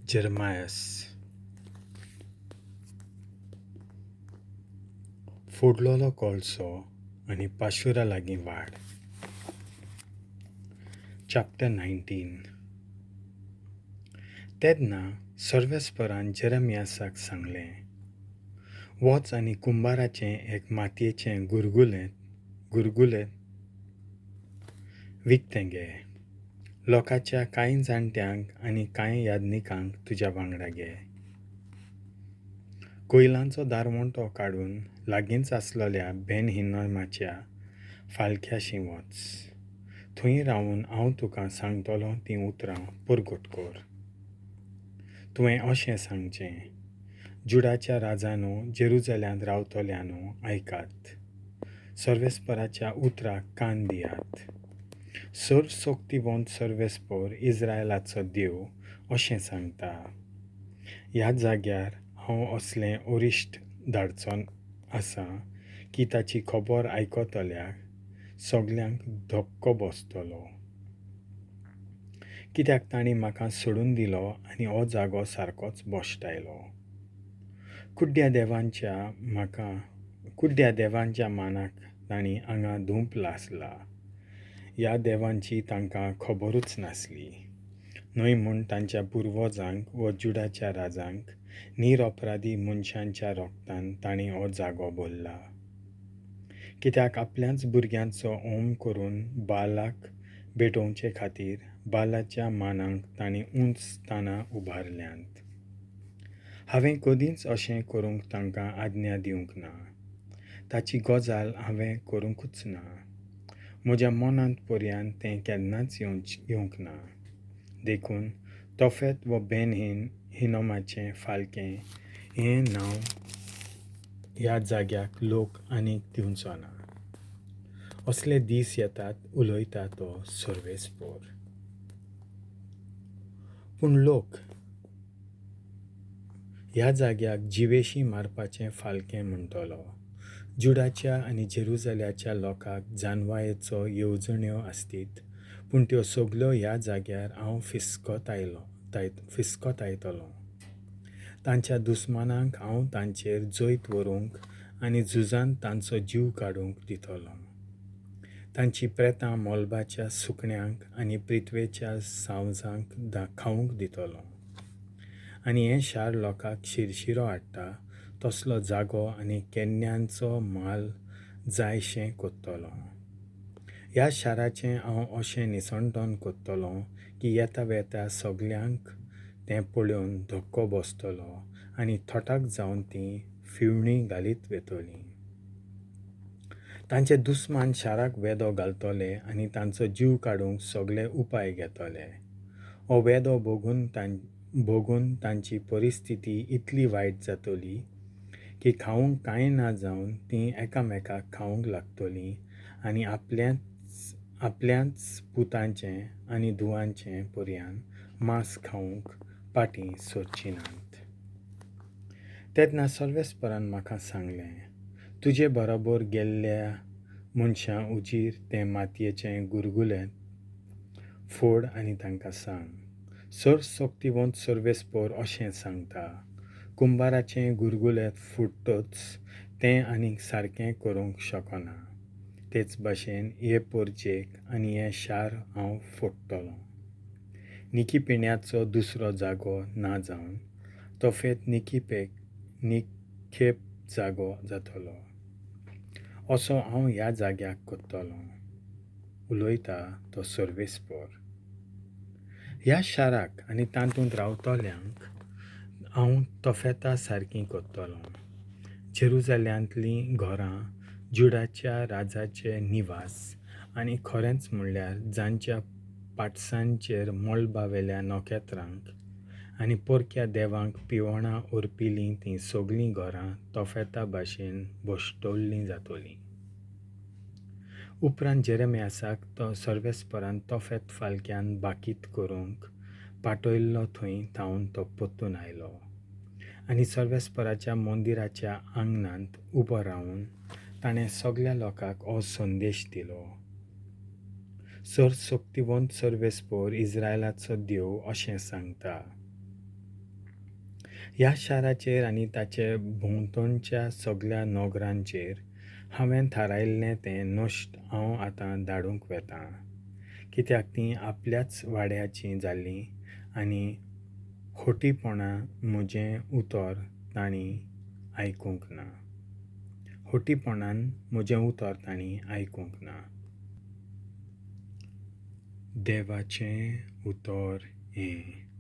जेरमायस. फोडलोलो कोळसो आनी पाशुरा लागीं वाड. चॅप्टर 19. तेन्ना सर्वेस्परान जेरमियासाक सांगलें, वच आनी कुंबाराचें एक मातयेचें गुरगुलें विकतें घे. लोकांच्या कांय जाणट्यांक आनी कांय याज्ञिकांक तुज्या वांगडा घे. कोयलांचो दारवंटो काडून लागींच आसलेल्या बेन हिन्नोमाच्या फालक्याशी वच. थंय रावन हांव तुका सांगतलों तीं उतरां परगट कर. तुवें अशें सांगचें, जुडाच्या राजानो, जेरुजाल्यांत रावतल्यानो, आयकात. सर्वेस्पराच्या उतराक कान दियात. सर्वशक्तिवंत सर्वेस्पर इस्रायलाचो देव अशें सांगता, ह्या जाग्यार हांव असलें अरिश्ट धाडचो आसा की ताची खबर आयकतल्याक सगल्यांक धक्को बसतलो. कित्याक तांणी म्हाका सोडून दिलो आनी हो जागो सारकोच भश्टायलो. कुड्ड्या देवांच्या मानाक तांणी हांगा धूप लासला. ह्या देवांची तांकां खबरूच नासली. न्हय म्हूण तांच्या पुर्वजांक व जुडाच्या राजांक निरपराधी मनशांच्या रोगतान तांणी हो जागो भरला. कित्याक आपल्याच भुरग्यांचो होम करून बालाक भेटोवचे खातीर बालाच्या मानाक तांणी उंच स्थानां उबारल्यांत. हांवें कदींच अशें करूंक तांकां आज्ञा दिवंक ना. ताची गजाल हांवें करूंकूच ना. म्हज्या मनांत पर्यान तें केन्नाच येवंक ना. देखून तोफेत व बेन हिनोमाचें फालकें हें नांव ह्या जाग्याक लोक आनीक दिवचो ना. असले दीस येतात, उलयता तो सर्वेस्पर. पूण लोक ह्या जाग्याक जिवेशी मारपाचें फालकें म्हणटलो. जुडाच्या आनी जेरुजाल्याच्या लोकांक जानवायेचो येवजण्यो आसतीत, पूण त्यो सगल्यो ह्या जाग्यार हांव फिस्कोतायतलों. तांच्या दुस्मानांक हांव तांचेर जैत व्हरूंक आनी झुजांत तांचो जीव काडूंक दितलों. तांचीं प्रेतां मळबाच्या सुकण्यांक आनी पृथ्वेच्या सावजांक खावंक दितलों. आनी हें शार लोकांक शिरशिरो हाडटा तसलो जागो आनी केन्यांचो म्हाल जायशें करतलों. ह्या शाराचें हांव अशें निसणटन करतलों की येता वेता सगल्यांक तें पळोवन धक्को बसतलो आनी थटाक जावन तीं फिवणी घालीत वतलीं. तांचे दुस्मान शाराक वेदो घालतले आनी तांचो जीव काडूंक सगले उपाय घेतले. हो वेदो भोगून तांची परिस्थिती इतली वायट जातली की खावंक कांय ना जावन तीं एकामेकाक खावंक लागतलीं आनी आपल्याच पुतांचें आनी धुवांचें पर्यान मांस खावंक पाटीं सरचीं नात. तेन्ना सर्वेस्परान म्हाका सांगलें, तुजे बरोबर गेल्ल्या मनशां उजीर तें मातयेचें गुरगुलें फोड आनी तांकां सांग, सर्वशक्तिवंत सर्वेस्पर अशें सांगता, कुंबाराचें गुरगुलें फुटतच तें आनीक सारकें करूंक शकना. तेच भाशेन हे परजेक आनी हें शार हांव फोडटलों. निकीपिण्याचो दुसरो जागो ना जावन तोफेत निखेप जागो जातलो. असो हांव ह्या जाग्याक करतलों, उलयता तो सर्वेस्पर. ह्या शाराक आनी तातूंत रावतल्यांक हांव तोफेता सारकीं करतलों. जेरुजाल्यांतलीं घरां, जुडाच्या राजाचे निवास आनी खरेंच म्हणल्यार जांच्या पाटसांचेर मळबावेल्या नखेत्रांक आनी परक्या देवांक पिवणां ओरपिलीं तीं सगलीं घरां तोफेता भाशेन भश्टवल्लीं जातलीं. उपरांत जेरमियासाक तो सर्वेस्परान तोफेत फालक्यान बाकीत करूंक पाटयल्लो थंय थावन तो परतून आयलो आनी सर्वेस्पराच्या मंदिराच्या आंगणांत उबो रावन ताणें सगल्या लोकांक हो संदेश दिलो. सर्वशक्तिवंत सर्वेस्पर इस्रायलाचो देव अशें सांगता, ह्या शाराचेर आनी ताचे भोंवतणच्या सगळ्या नगरांचेर हांवें थारायल्लें तें नश्ट हांव आतां धाडूंक वेतां, कित्याक तीं आपल्याच वाड्याचीं जाल्लीं आनी खोटीपणान म्हजें उतर तांणी आयकूंक ना. खोटीपणान म्हजें उतर तांणी आयकूंक ना. देवाचें उतर हें.